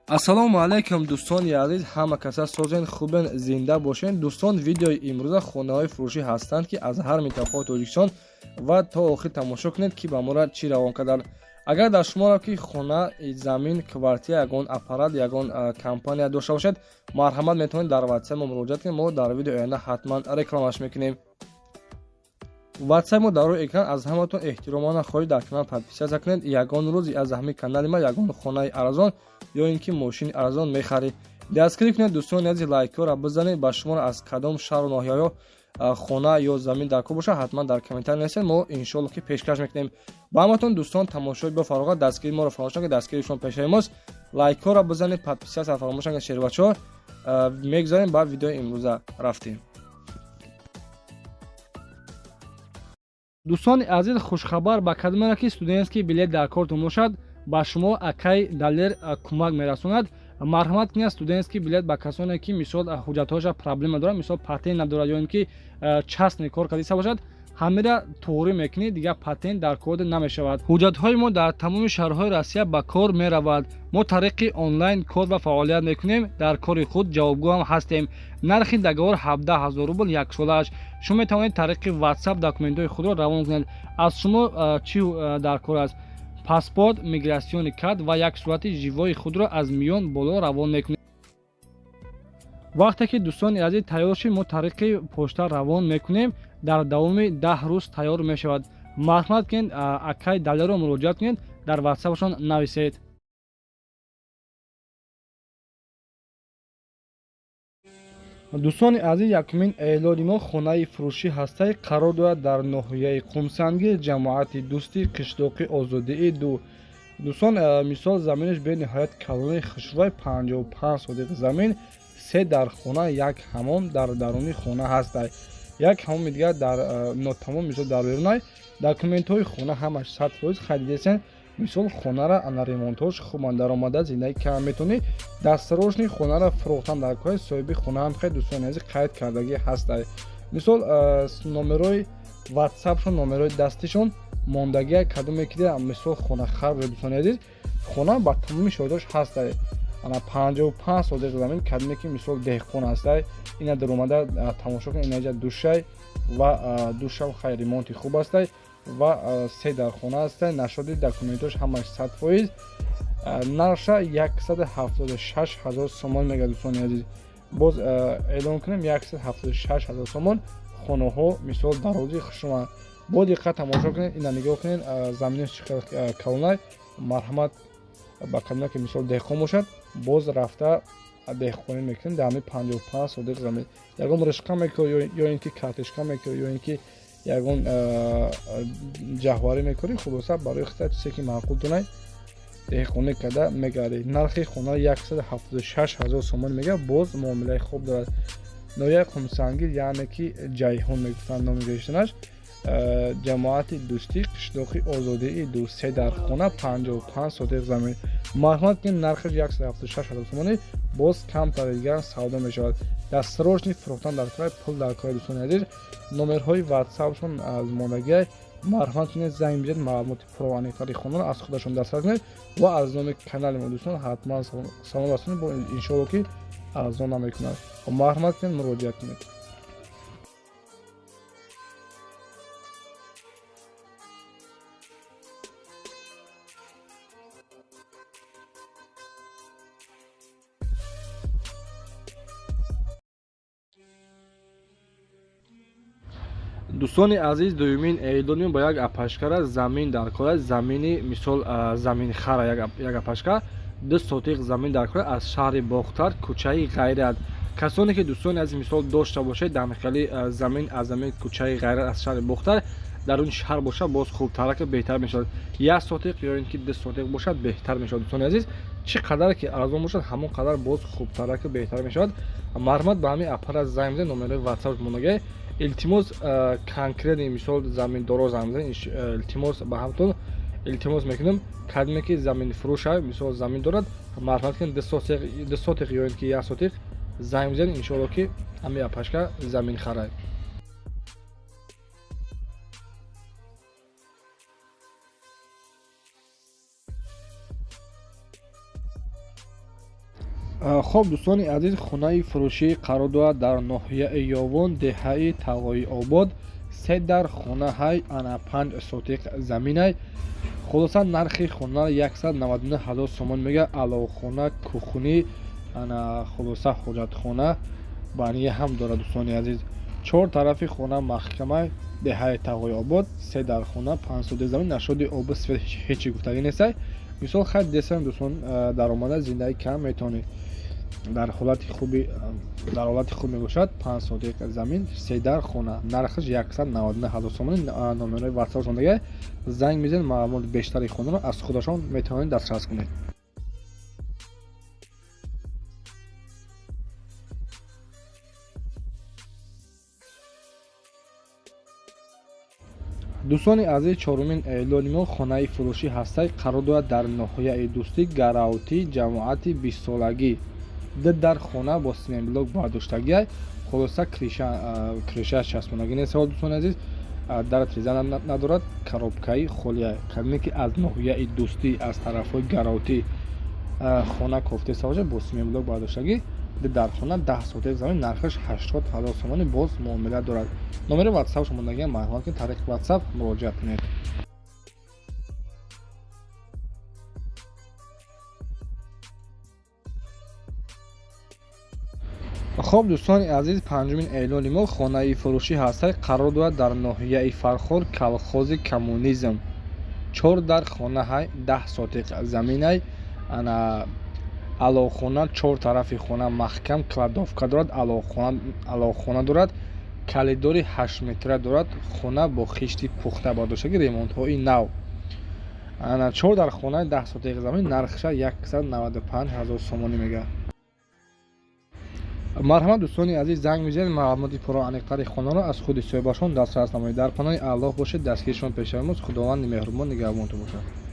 Ассалому алайкум, дӯстони азиз, ҳама каса созен, хубен, зинда бошен. Дӯстон, видеои имрӯза хонаҳои фурӯшӣ ҳастанд, ки аз ҳар минтақаи Тоҷикистон, ва то охир тамошо кунед, ки ба мора чӣ равон карданд. Агар дар шуморо ки хона, замин, квартира, ягон аппарат, ягон компания дошта бошед, марҳамат, метавонед дар ватсап мо муроҷиат кунед. Мо дар видеои оянда ҳатман рекламаш мекунем. Ватсап мо дар рӯи экран. Аз ҳаматон эҳтиромона хоҳиш, дар канал подписаться кунед. Ягон рӯз аз ҳамин канали ма ягон хонаи арзон ё ин ки мошини арзон мехаред. Дастгирӣ кунед, дӯстони азиз, лайкҳоро бизанед. Ба шуморо аз кадом шаҳру ноҳияҳо хона ё замин дар кор бошад, ҳатман дар комментарий нависед, мо иншоалло ки пешкаш мекунем ба ҳаматон. Дӯстон, тамошои бо фароғат, дастгирии моро фаромӯш накунед, дастгирии шумо пешаи мост. Лайкҳоро бизанед, подписаться фаромӯш накунед. Шербачаҳо, мегузарем ба видеои имрӯза, рафтем. Дӯстони азиз, хушхабар ба кадомеро ки студентский билет дар кортон бошад, ба шумо акай Далер кӯмак мерасонад. Марҳамат кунед, студентский билет ба касоне ки, мисол, ҳуҷҷатҳояша проблема дорад, мисол, патент надорад ё ин ки частный кор кардиста бошад, ҳамира туғрӣ мекунӣ, дигар патент дар кор намешавад. Ҳуҷҷатҳои мо дар тамоми шаҳрҳои Россия ба кор меравад. Мо тариқи онлайн кор ва фаъолият мекунем, дар кори худ ҷавобгӯ ҳам ҳастем. Нархи договор 17 000 рубл яксолааш. Шумо метавонед тариқи Ватсап документҳои худро равон кунед. Аз шумо чӣ дар кор аст? Паспорт, миграционный карт ва як сурати живои худро аз миён боло равон мекунед. Вақте ки, дӯстони азиз, тайёр шид, мо тариқи почта равон мекунем, дар давоми 10 рӯз тайёр мешавад. Марҳамат кунед, акай Далеро муроҷиат кунед, дар ватсапашон нависед. Дӯстони азиз, якумин эълони мо хонаи фурӯшӣ ҳастаи, қарор дорад дар ноҳияи Қумсангир, ҷамоати Дӯстӣ, қишлоқи Озодии 2. Дӯстон, мисол, заминаш бениҳоят калони хушрӯй, 55 сотих замин, се дар хона, як ҳамом дар даруни хона ҳастай, як ҳамоми дигар дар нотамом, мисол, дар берунай. Документҳои хона ҳамаш 100%. Харидесен, мисол, хонара ана ремонтҳош хубан, даромада зиндагӣ кам метавонӣ. Дастарошни хонара фурӯхтан дар кори соҳиби хона ҳам хеле, дӯстони азиз, қайд кардагӣ ҳастай. Мисол, номерои ватсапшон, номерои дастишон мондагия. Кадоме ки, мисол, хонахар, дӯстони азиз, хона ба тамоми шоҳидош ҳастай. Ана 55 сотих замин, кадоме ки, мисол, деҳқон ҳастай, ина даромада тамошо кун. Инаҷа душай ва душам хай ремонти хуб ҳастай ва се дар хона ҳастай. Нашоди документош ҳамаш 100%. Нарша 176 000 сомон мега. Дӯстони азиз, боз эълон кунем: 176 000 сомон хонаҳо, мисол, дарози хушуманд. Бо диққат тамошо кунед, ина нигоҳ кунед, заминаш чӣ қадр калонай. Марҳамат ба кадоме ки, мисол, деҳқон бошад, боз рафта деҳқонӣ мекунед. Дар ҳамин 55 сотих замин ягон ришқа мекор ё ин ки картишка мекор ё ин ки ягон ҷаҳварӣ мекорӣ, хулоса, барои хита чизе ки маъқул дунай, деҳқонӣ карда мегардӣ. Нархи хона 176 000 сомон мега, боз муомилаи хуб дорад. Ноҳияи Қумсангир, яъне ки Ҷайҳун мегуфтанд номи гирифтанаш, ҷамоати Дӯстӣ, қишлоқи Озодии 2, се дар хона, 55 сотих замин. Марҳамат ки нархаш 176 000 сомонӣ, боз камтар дигар савдо мешавад. Дастсрочный фурӯхтан дар кор, пул дар кори. Дӯстони азиз, номерҳои ватсапшон аз мондагиай. Марҳамат кунед, занг бизанед, маълумоти пурра аниқтари хонаро аз худашон дастрас кунед ва аз номи канали мо, дӯстон, ҳатман салом расонед, бо иншоалло ки арзон намекунад. Марҳамат кунед, муроҷиат кунед. Дӯстони азиз, дуюмин эълоним ба як апашкара замин дар кор аст. Замини, мисол, заминхара, як апашка 2 сотих замин дар кор аз шаҳри Бохтар, кӯчаи Ғайрат. Касоне ки, дӯстони азиз, мисол, дошта бошед дамхели замин аз замин кӯчаи Ғайрат аз шаҳри Бохтар, дар он шаҳр бошад, боз хубтарака беҳтар мешавад. Як сотих ё ин ки 2 сотих бошад, беҳтар мешавад. Дӯстони азиз, чӣ қадар ки арзон бошад, ҳамон қадар боз хубтарака беҳтар мешавад. Марҳамат, ба ҳамин аппарат занг бизанед, номерои ватсап мондагиа. Илтимос, конкретный, мисол, заминдоро занг бизанед. Илтимос, ба ҳамтон илтимос мекунем, кадоме ки заминфурӯша, мисол, замин дорад, марҳамат кунед, 2 сотих ё ин ки як сотих занг бизанед. Иншоалло ки ҳамин апашка замин харад. Хоб, дӯстони азиз, хонаи фурӯшӣ қарор дорад дар ноҳияи Ёвон, деҳаи Талғоиобод. Се дар хона ҳай, ана 5 сотиқ заминай. Хулоса, нархи хона 199 ҳазор сомон мега. Аловхона, кухни, ана хулоса ҳоҷатхона бания ҳам дорад, дӯстони азиз. Чор тарафи хона маҳкамай, деҳаи Тағоиобод, се дар хона, 5 сотиқ замин, нашоди обу свет ҳечи гуфтагӣ нестай. Мисол хайр десам, дӯстон, даромада зиндагӣ кам метавонед. Дар ҳолати хуби, дар ҳолати хуб мебошад. 5 сотиқ замин, се дар хона, нархаш 199 ҳазор сомонӣ. Номерҳои ватсапшон дига, занг мезанед, маълумоти бештари хонаро аз худашон метавонед дастрас кунед. Дӯстони азиз, чорумин эълони мо хонаи фурӯшӣ ҳастай, қарор дорад дар ноҳияи Дӯстӣ, Гараутӣ, ҷамоати бистсолагӣ. Ду дар хона бо симентблок бардоштагиай. Хулоса, крыша часпонагӣ нест, дӯстони азиз, дар треза надорад, коробкаи холия. Кадоме ки аз ноҳияи Дӯстӣ, аз тарафҳои Гараутӣ хона кофтеста бошад, бо симентблок бардоштагӣ, ду дар хона, 10 сотиқ замин, нархаш 80 ҳазор сомонӣ, боз муомила дорад. Номери ватсап шумо дагиам, марҳамат кунед, тариқи ватсап муроҷиат кунед. Хоб, дӯстони азиз, панҷумин эълони мо хонаи фурӯшӣ ҳастай, қарор дорад дар ноҳияи Фархор, колхози Коммунизм. Чор дар хона ҳай, 10 сотиқ заминай. Ана аловхона, чор тарафи хона маҳкам, кладовка дорад, аловхона дорад, калидори 8 метра дорад. Хона бо хишти пухта бардоштагӣ, ремонтҳои нав. Ана чор дар хона, 10 сотиқ замин, нархша 195 ҳазор сомонӣ мега. Марҳамат, дӯстони азиз, занг мезанед, маълумоти пурра аниқтари хонаро аз худи соҳибашон дастрас намоед. Дар паноҳи Аллоҳ бошед, дастгиришон пешаи мост. Худованди меҳрубон нигаҳбонтон бошад.